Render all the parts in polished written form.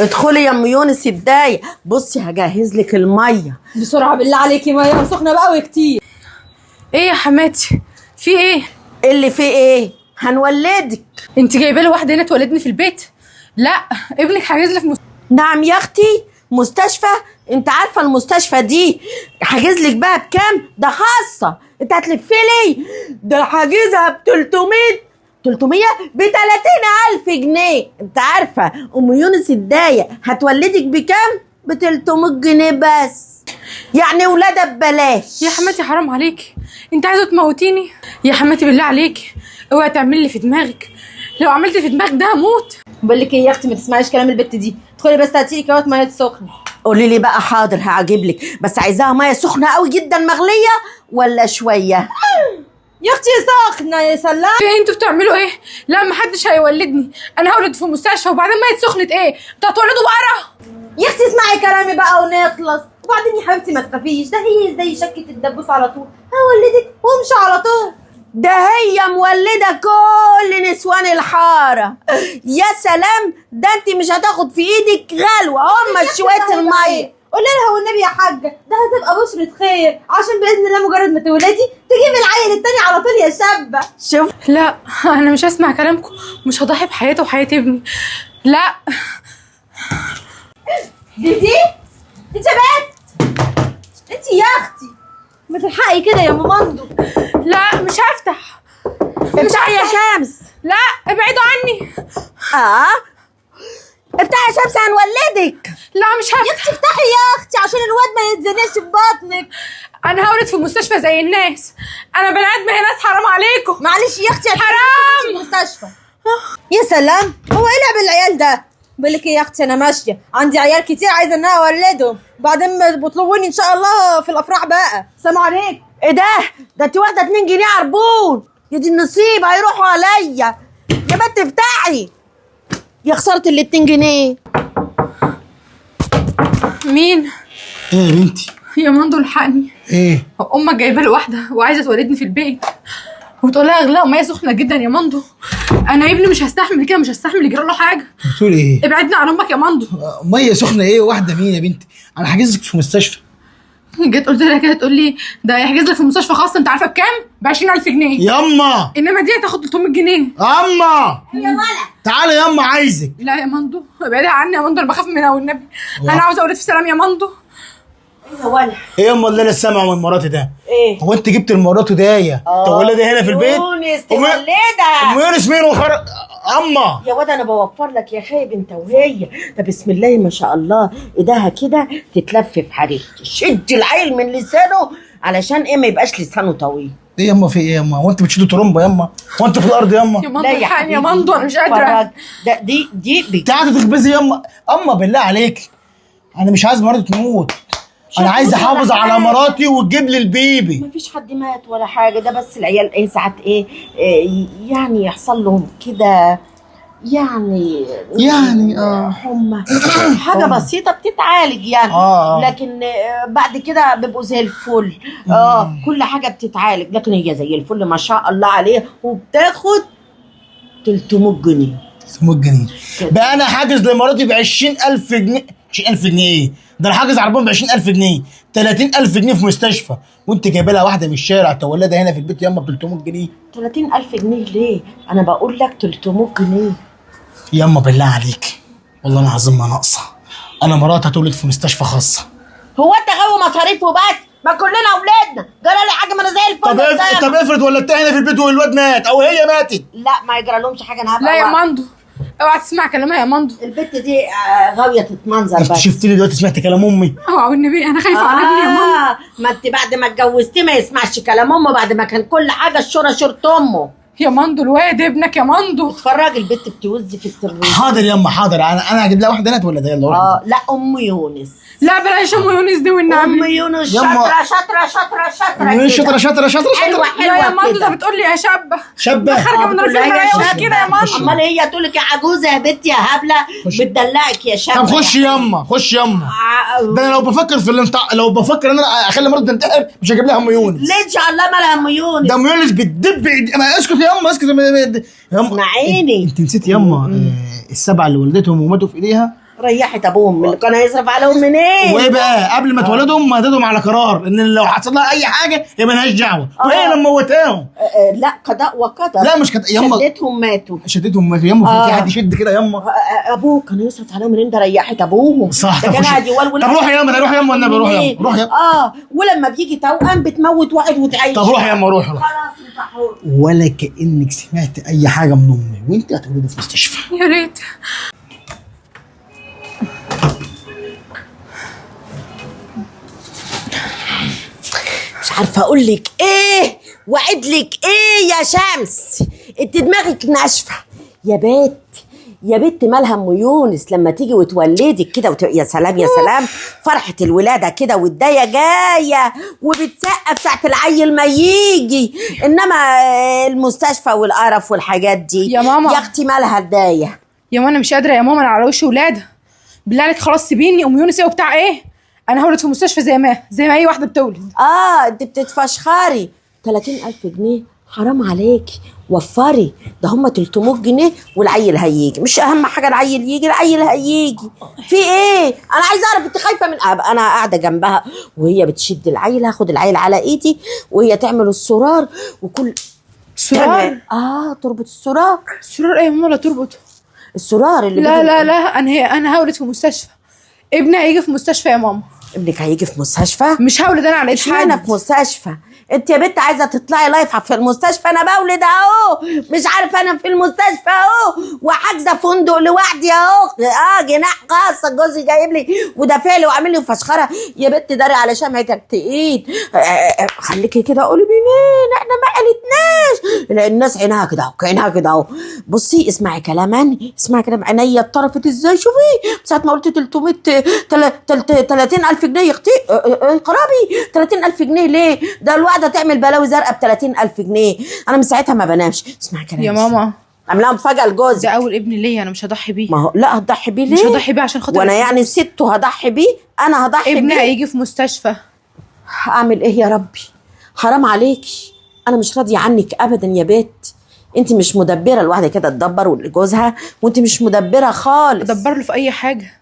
ادخلي يا ام يونس الدايه. بصي هجهز لك المية بسرعة بالله عليكي، مية سخنة بقى وكتير. ايه يا حماتي؟ في ايه؟ اللي في ايه؟ هنولدك. انت جايبه لي واحدة هنا تولدني في البيت؟ لا، ابنك حاجز لي في نعم يا اختي، مستشفى؟ انت عارفه المستشفى دي حاجز لك بقى بكام؟ ده خاصة، انت هتلفي لي؟ ده حاجزها ب 300 ب 30,000 جنيه. انت عارفه ام يونس الدايه هتولدك بكام؟ ب 300 جنيه بس، يعني ولاده ببلاش. يا حماتي حرام عليكي، انت عايزه تموتيني يا حماتي؟ بالله عليكي اوعي تعملي اللي في دماغك، لو عملت في دماغك ده هموت. بقول لك ايه يا اختي، ما تسمعيش كلام البت دي، ادخلي بس هاتي لي كوات مية سخنة. قولي لي بقى. حاضر هجيب لك، بس عايزاها مية سخنة قوي جدا مغليه ولا شوية؟ يا اختي سخنة يا سلام. ايه انتوا بتعملوا ايه؟ لا محدش هيولدني، انا هولد في مستشفى. وبعدين مية سخنة ايه؟ انتوا هتولدوا بقرة؟ يا اختي اسمعي كلامي بقى ونخلص. وبعدين يا حبيبتي ما تخافيش، ده هي زي شكه الدبوس على طول، هولدك وامشي على طول. ده هي مولده كل نسوان الحارة. يا سلام، ده انت مش هتاخد في ايدك غلوه، هما شوية المية. قولي لها والنبي يا حاجة، ده هتبقى بشرة خير، عشان باذن الله مجرد ما تولدي تجيبي العيل التاني على طول يا شابه. شوف. لا انا مش هسمع كلامكم، مش هضحي بحياتي وحياه ابني. لا. دي انت يا بنت، انت يا اختي ما تلحقي كده يا ماماندو. لا مش هفتح. افتحي يا شمس. لا ابعدوا عني. اه افتحي يا شمس هنولدك. لا مش هفتح. يا اختي افتحي يا اختي عشان الواد ما يتزنقش في بطنك. انا هولد في مستشفى زي الناس، انا بني ادم يا ناس، حرام عليكم. معلش يا اختي حرام. في المستشفى. يا سلام، هو ايه لعب العيال ده؟ بقول لك ايه يا اختي، انا ماشية عندي عيال كتير عايزه ان انا اولدهم، بعدين بيطلبوني ان شاء الله في الافراح بقى. سلام عليكم. ايه ده؟ ده انت واخده 2 جنيه عربون، يا دي النصيب هيروحوا عليا. يا بنت افتحي يا خسارة ال 2 جنيه. مين؟ ايه يا بنتي؟ يا ماندو الحقني. ايه؟ امك جايبه لي واحدة وعايزه تولدني في البيت، وتقول لها اغلى مية سخنة جدا يا ماندو. انا ابني مش هستحمل كده، مش هستحمل يجرى له حاجة. بتقول ايه؟ ابعدنا عن امك يا ماندو. مية سخنة ايه؟ واحدة مين يا بنتي؟ انا حاجزك في مستشفى. جيت قلت لها كده تقول لي ده يحجز لك في مستشفى خاصة، انت عارفه بكام؟ ب 20000 جنيه. ياما انما دي هتاخد 300 جنيه. اما تعالى ياما عايزك. لا يا ماندو ابعدها عني يا ماندو، انا بخاف منها والنبي. انا عاوزه اولد في سلام يا ماندو. ايه ياما اللي انا سامعه من مراتي ده؟ ايه؟ هو انت جبت المرات دايه تولدها هنا في البيت؟ يونس ام تولدها يونس مين وخر اما يا واد؟ انا بوفر لك يا خايب انت وهي. ده بسم الله ما شاء الله ايدها كده تتلف في حريق، شد العيل من لسانه علشان ايه؟ ما يبقاش لسانه طويل. ايه ياما في ايه ياما؟ هو انت بتشيلوا ترمبه ياما؟ هو انت في الارض ياما؟ يا ماندو الحقني يا ماندو، انا مش قادرة. اتفرج. ده دي انت قاعدة تخبزي ياما؟ اما بالله عليك انا مش عايز مراتي تموت، انا عايز هتموت ولا احافظ على حاجة. مراتي وتجيب لي البيبي. مفيش حد مات ولا حاجة، ده بس العيال ايه ساعات ايه، إيه يعني يحصل لهم كده يعني حمى حاجة بسيطة بتتعالج يعني. لكن بعد كده بيبقوا زي الفل. كل حاجة بتتعالج، لكن هي زي الفل ما شاء الله عليها، وبتاخد 300 جنيه. 300 جنيه بقى انا حاجز لمراتي ب 20000 جنيه. 20000 جنيه ايه؟ ده انا حاجز عربون ب 20000 جنيه، 30000 جنيه في مستشفى، وانت جايبه لها واحدة من الشارع تولدها هنا في البيت ياما ب 300 جنيه. 30000 جنيه ليه؟ انا بقول لك 300 جنيه. ياما بالله عليك والله العظيم ما ناقصه، انا مراتي هتولد في مستشفى خاصة. هو انت غاوي مصاريفه بس؟ ما كلنا اولادنا جرى لي حاجة، ما انا زي الفل. طب قدامك. افرض ولدتها هنا في البيت والواد مات او هي ماتت. لا ما يجرى لهمش حاجة، انا هبقى لا يا واقفة. ماندو اوعى تسمع كلامها يا ماندو. البت دي غاويه تتمنظر انت بس. شفتني دلوقتي سمعت كلام امي؟ اوعى والنبي انا خايفة على ابني يا ماندو. ما انت بعد ما اتجوزتي ما يسمعش كلام امه، بعد ما كان كل حاجة الشوره شورت امه. يا ماندو الواد ابنك يا ماندو. اتفرج البت بتوز في الترميز. حاضر ياما حاضر، انا هجيب لها واحدة هنا تولدها. يلا روح. لا ام يونس. لا بلاش ام يونس دي ام والنبي. يونس يما. شاطرة شاطرة شاطرة شاطرة يونس كده. شاطرة شاطرة شاطرة حلوة شاطرة. لا يا حلوة ماندو ده كده. بتقول لي يا شابه. شابه. خارجه من بتقول رف لها يا المراية شابة. وكده يا ماندو. امال هي تقول لك يا عجوزه يا بنت يا هبلة، بتدلعك يا شابه. طب خشي ياما خشي ياما. ده انا لو بفكر في لو بفكر ان انا اخلي مراتي تنتحر مش هجيب لها ام يونس. ليه ان شاء الله مالها ام يونس؟ ده ام يونس بتدب ما اسكت ياما اسكت ياما. اسمعيني. انت نسيت ياما السبعة اللي ولدتهم وماتوا في ايديها. ريحت ابوهم اللي كان هيصرف عليهم منين؟ وايه بقى قبل ما تولدهم مهددهم على قرار ان لو حصل لها اي حاجة هي مالهاش دعوه، وهي اللي موتاهم. لا قضاء وقدر. لا مش يما شدتهم ماتوا. شدتهم ماتوا يما. في حد يشد كده يما؟ ابوه كان يصرف عليهم منين؟ ده ريحت ابوهم. صح. ده كان قاعد يولول. طب روح يما، ده روح يما والنبي، روح يما، روح يما. ولما بيجي توأم بتموت واحد وتعيش. طب روح يما، روح روح. خلاص انت حر. ولا كأنك سمعت اي حاجة من امي، وانت هتولدي في مستشفى. يا ريت. مش عارفه اقول لك ايه واعد لك ايه يا شمس، انت دماغك ناشفة يا بت. يا بت مالها ام يونس لما تيجي وتولدك كده يا سلام يا سلام، فرحه الولادة كده والدايه جاية وبتسقف ساعة العيل ما يجي، انما المستشفى والقرف والحاجات دي يا ماما. يا اختي مالها الدايه؟ يا ماما انا مش قادرة يا ماما، انا على وش ولاده. بالله عليك خلاص سيبيني. ام يونس ايه وبتاع ايه؟ انا هولد في مستشفى زي ما اي واحدة بتولد. انت بتتفشخري. 30,000 جنيه حرام عليكي، وفري، ده هما 300 جنيه والعيل هيجي. مش اهم حاجة العيل يجي، العيل هيجي. في ايه؟ انا عايزه اعرف انت خايفة من؟ انا قاعدة جنبها وهي بتشد العيل، هاخد العيل على ايدي وهي تعمل السرار وكل سرار. تربط السرار. سرار ايه يا ماما؟ لا تربط السرار اللي لا لا لا، انا هولد في مستشفى. ابني هيجي في مستشفى يا ماما. ابنك هيجي في مستشفى؟ مش هولد انا على ايد حد. انا في مستشفى؟ انت يا بنت عايزه تطلعي live في المستشفى؟ انا بولد اهو، مش عارفه انا في المستشفى اهو، وحاجزه فندق لوحدي اهو، جناح خاص جوزي جايب لي ودافع لي وعامل لي فشخره. يا بنت داري على شمعتك تقيد. خليكي كده قولي منين، احنا ما قالتناش. لان الناس عينها كده اهو، عينها كده اهو. بصي اسمعي كلام، اسمعي كلام. عينيا اتطرفت ازاي؟ شوفي ساعة ما قلت 330,000 جنيه يا اختي، قرابي 30,000 جنيه ليه؟ ده الواحدة تعمل بلاوي زرقاء ب 30,000 جنيه. انا من ساعتها ما بنامش. اسمعي كلامي يا ماما، عاملاها مفاجاة لجوزي. ده اول ابن ليا، انا مش هضحي بيه. ما هو لا هتضحي بيه ليه؟ مش هضحي بيه عشان خاطر وانا يعني ست هضحي بيه؟ انا هضحي بيه؟ ابني هيجي في مستشفى. اعمل ايه يا ربي؟ حرام عليكي، انا مش راضية عنك ابدا يا بت. انت مش مدبره، الواحدة كده تدبر لجوزها وانت مش مدبره خالص. ادبر له في اي حاجة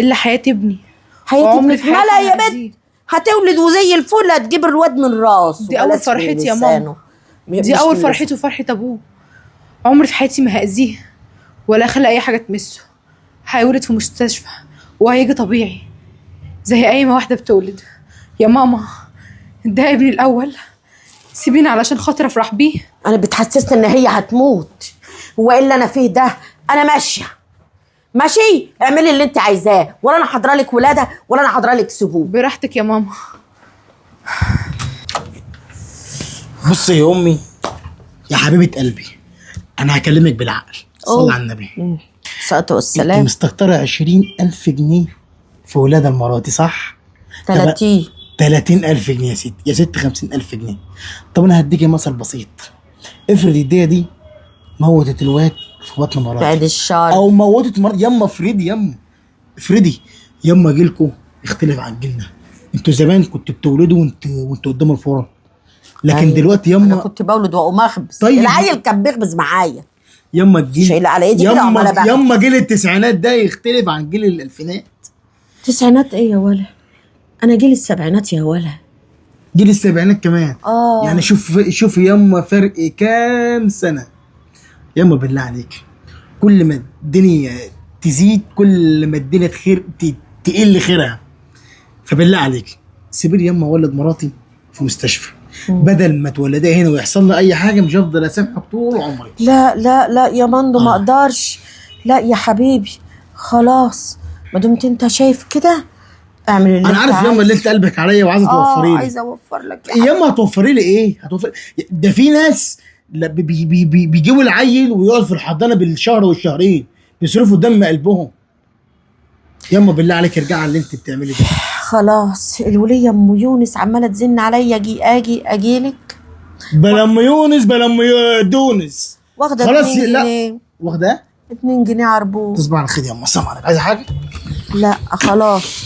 الا حياة ابني. حياة ابنك مالها يا بت؟ هتولد وزي الفل، هتجيب الواد من راسه. دي اول فرحتي يا ماما، دي اول فرحتي وفرحه ابوه. عمري في حياتي ما هاذيه ولا اخلي اي حاجة تمسه. هيولد في مستشفى وهيجي طبيعي زي اي ما واحدة بتولد. يا ماما ده ابني الاول، سيبيني علشان خاطر افرح بيه. انا بتحسسني ان هي هتموت، والا انا فيه ده. انا ماشية ماشي، اعملي اللي انت عايزاه، ولا انا حاضره لك ولاده ولا انا حاضره لك سبوع. براحتك يا ماما. بصي يا امي يا حبيبه قلبي، انا هكلمك بالعقل. صلي على النبي الصلاة والسلام. انت مستكتره 20,000 جنيه في ولاده المرة دي صح؟ 30,000 جنيه يا ست، يا ست 50,000 جنيه. طب انا هديكي مثل بسيط. افرض الدية دي موتت الواد في بطن مراتي، بعد الشر، او موتت مراتي. يما افرضي، يما افرضي، يما جيلكم يختلف عن جيلنا. انتوا زمان كنتوا بتولدوا وانتوا قدام الفرن، لكن أيوة. دلوقتي يما انا كنت بولد واقوم اخبز. طيب العيل كان بيخبز معايا. يما الجيل شايله على ايدي كده وعماله بقى. يما جيل التسعينات ده يختلف عن جيل الالفينات. تسعينات ايه يا ولا؟ انا جيل السبعينات يا ولا. جيل السبعينات كمان. يعني شوف يما فرق كام سنة. يما بالله عليك، كل ما الدنيا تزيد كل ما الدنيا خير تقل خيرها. فبالله عليك سيبيلي يما اولد مراتي في مستشفى، بدل ما تولدها هنا ويحصل لها اي حاجة مش هفضل اسامحك طول عمري. لا لا لا يا مندو، ما اقدرش. لا يا حبيبي خلاص، ما دمت انت شايف كده اعمل اللي انا عارف ياما اللي انت قلبك عليا وعايزه توفري لي. عايزه اوفر لك ياما. هتوفري لي ايه؟ هتوفري ده في ناس بي بي بي بيجيبوا العيل ويقعد في الحضانة بالشهر والشهرين، بيصرفوا دم قلبهم. ياما بالله عليك ارجعي على اللي انت بتعملي ده. خلاص الوليه ام يونس عماله تزن عليا، اجي اجي اجيلك. بلا ام يونس بلا ام دونس. واخده 2 جنيه. واخده 2 جنيه عربون. تصبح على خير ياما. السلام عليكم. عايزه حاجة؟ لا خلاص.